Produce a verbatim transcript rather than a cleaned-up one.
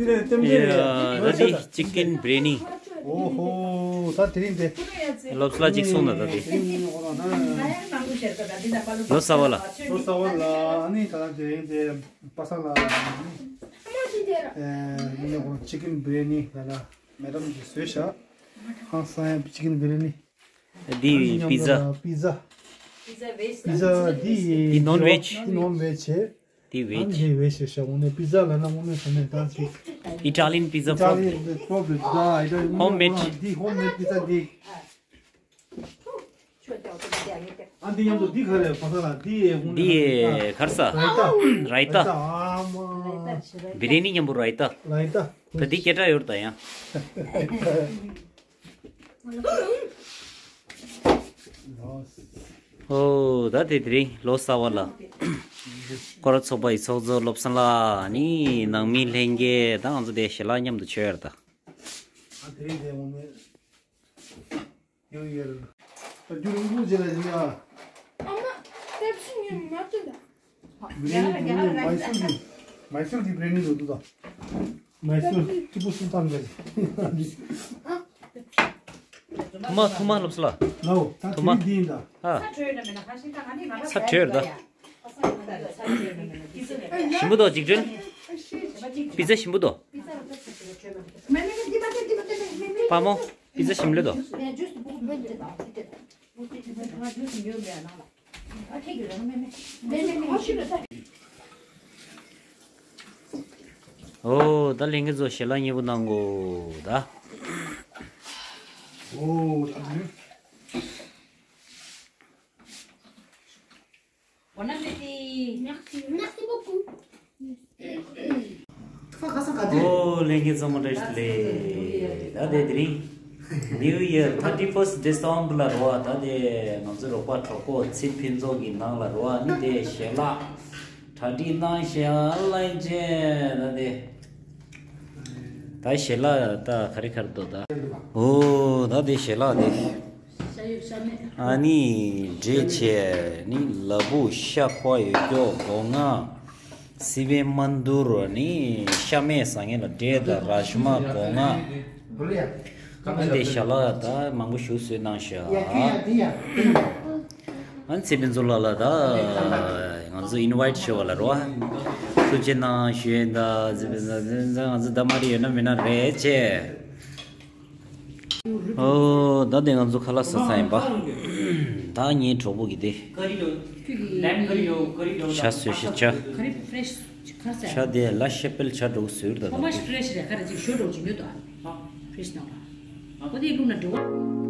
ཡ། ད་འདི་ཅི་ཀན་བི་རི་ཡ་ནི། ཨོ་ཧོ། ད་དེ་རིང་དེ། ལོབས་ལ་གཅིག་སོང་ན་ད་དེ། ལོ་གསར་པ་ལ། ལོ་གསར་པ་ལ་ཨ་ནི་ད་དེ་རིང་དེ་པ་སངས་ལ་ཨ་ནི་ཨེ་ཅི་ཀན་བི་རི་ཡ་ནི་ལ་ལ་མེ་ཌམ་གྱིས་བཟོས་ཤག་ཧང་སང་ཡ་ཅི་ཀན་བི་རི་ཡ་ནི། འདི་པི་ཛ། པི་ཛ། པི་ཛ་འདི། འདི་ནོན་ཝེཇ། འདི་ནོན་ཝེཇ་བྱས། འདི་ཝེཇ། འདི་ཝེཇ་བྱས་ཤག་འོ་ནས་པི་ཛ་ལ་ན་འོ་ནས་ཟ་མེད་ད་ཅིག Italian pizza from Italian problem. Home made. འདི་ཧོམ་མེད་པི་ཛ་འདི། ཨ་འདི་མཉམ་དུ་འདི་ག་རེ་པ་སངས་ལ་འདི་འདི་ག་རེ་ཟ། རའི་ཏ། རའི་ཏ། རའི་ཏ། ཨ་མ། བི་རི་ཡ་ནི་མཉམ་པོ་རའི་ཏ། རའི་ཏ། ད་འདི་སྐད་གྲགས་ཡོད་ད་ཡང་། ཨོ། ད་དེ་དེ་རིང་ལོ་གསར་པ་ལ། སྐོར་ར་ཚོགས་པ་ཡི་ཚོགས་གཙོ་བློ་བཟང་ལགས་ནི་ནང་མི་ལྷན་རྒྱས་དང་ང་ཚོ་དེ་ཞལ་ལག་མཉམ་དུ་མཆོད་ཡར་ད། ཨ་དེ་རིང་དེ་འོང་ནས་ཡོང་ཡོད་རེད། ད་རྒྱུ་རིང་པོ་བྱས་ལ་ཡིན་ཡ། ཨ་མ། པེབ་སི་ཉོས་མ་ཐུབ་ད། བི་རི་ཡ་ནི་མའི་སུར་གྱི་མའི་སུར་གྱི་བི་རི་ཡ་ནི་འདུག་ད། མའི་སུར་ཏི་པུ་སུལ་ཏཱན་གྱི། ཐུ་མ་ཐུ་མ་ལོབས་ལ། ལའོ་ད་ཐུ་མ། དེ་འདི་ཡིན་ད། ཨ། ཚ་དྲོད་ད། པི་ཛ་ཞིམ་པོ་འདུག། པི་ཛ་ཞིམ་པོ་འདུག། པ་མོ། པི་ཛ་ཞིམ་ལོས་འདུག། ཨོ། ད་ལྷན་རྒྱས་ཚོ་ཞལ་ལག་མཉེས་པོ་གནང་གོ་ད། ཨོ། ད་དེ། Bon appétit. Merci, merci beaucoup. ཨོ་ལྷན་རྒྱས་ཚང་མ་བཀྲ་ཤིས་བདེ་ལེགས། ད་དེ་དེ་རིང་New Year thirty first December ལ་རོ་ཨ། ད་དེ་ང་ཚོ་རོགས་པ་གྲོགས་པོ་ཚེ་ཕུན་ཚོགས་ཀྱི་ནང་ལ་རོ་ཨ། ནི་དེ་ཞལ་ལག་གྲ་སྒྲིག་གནང་ཞལ་ལག་ཅན་ད་དེ། ད་ཞལ་ལག་ད་ག་རེ་ག་རེ་འདུག་ད། ཨོ་ད་དེ་ཞལ་ལག་དེ། ཨ་ནི་འབྲས་ཆེ་ནི་ལ་ཕུག་ཤ་ཁོ་ཡོད་ཀྱོག་སྒོ་ང་། སི་པན་མན་དུར་ནི་ཤ་མེད་ཟ་ངེ་ལ་འབྲས་དང་ར་ཤི་མ་སྒོ་ང་། ཨ་འདི་ཞལ་ལག་ད་མང་པོ་ཞིག་བཟོས་གནང་ཤག་ཨ་ནི་ཚེ་ཕུན་ཚོགས་ལགས་ལ་ད་ང་ཚོ་ཨིན་ཝའིཊ་ཞུ་བ་ལ་རོ། ཐུགས་རྗེ་གནང་ཞུ་ཡིན་ད། ཚེ་ཕུན་ཚོགས་ང་ཚོ་ད་མ་རེད་ཡོད་ན་མེད་ན་རེད་ཅེ། ཨོ་ད་དེ་ང་ཚོ་ཁ་ལག་ཟ་ས་ཡིན་པ། ད་ངའི་གྲོགས་པོ་གི་དེ། ལེམ་ཀ་རི་ཡོད། ཀ་རི་ཡོད། ཇ་བཟོས་ཤིག་ཇ། ཀ་རི་ཕི་རེ་ཤི་ཁ་ཟས། ཇ་དེ་ལ་ཤེ་པེལ་ཇ་འགྲོ་ཟོས་ད། ཧོ་མ་ཕི་རེ་ཤི་རེད། ཁ་རེ་ཅིག་ཞོ་འགྲོ་ཅིག་ཉོ་ད། ཕི་རེ་ཤི་ནང་ལ། ཨོ་དེ་བླུགས་ན་འགྲོ་བ།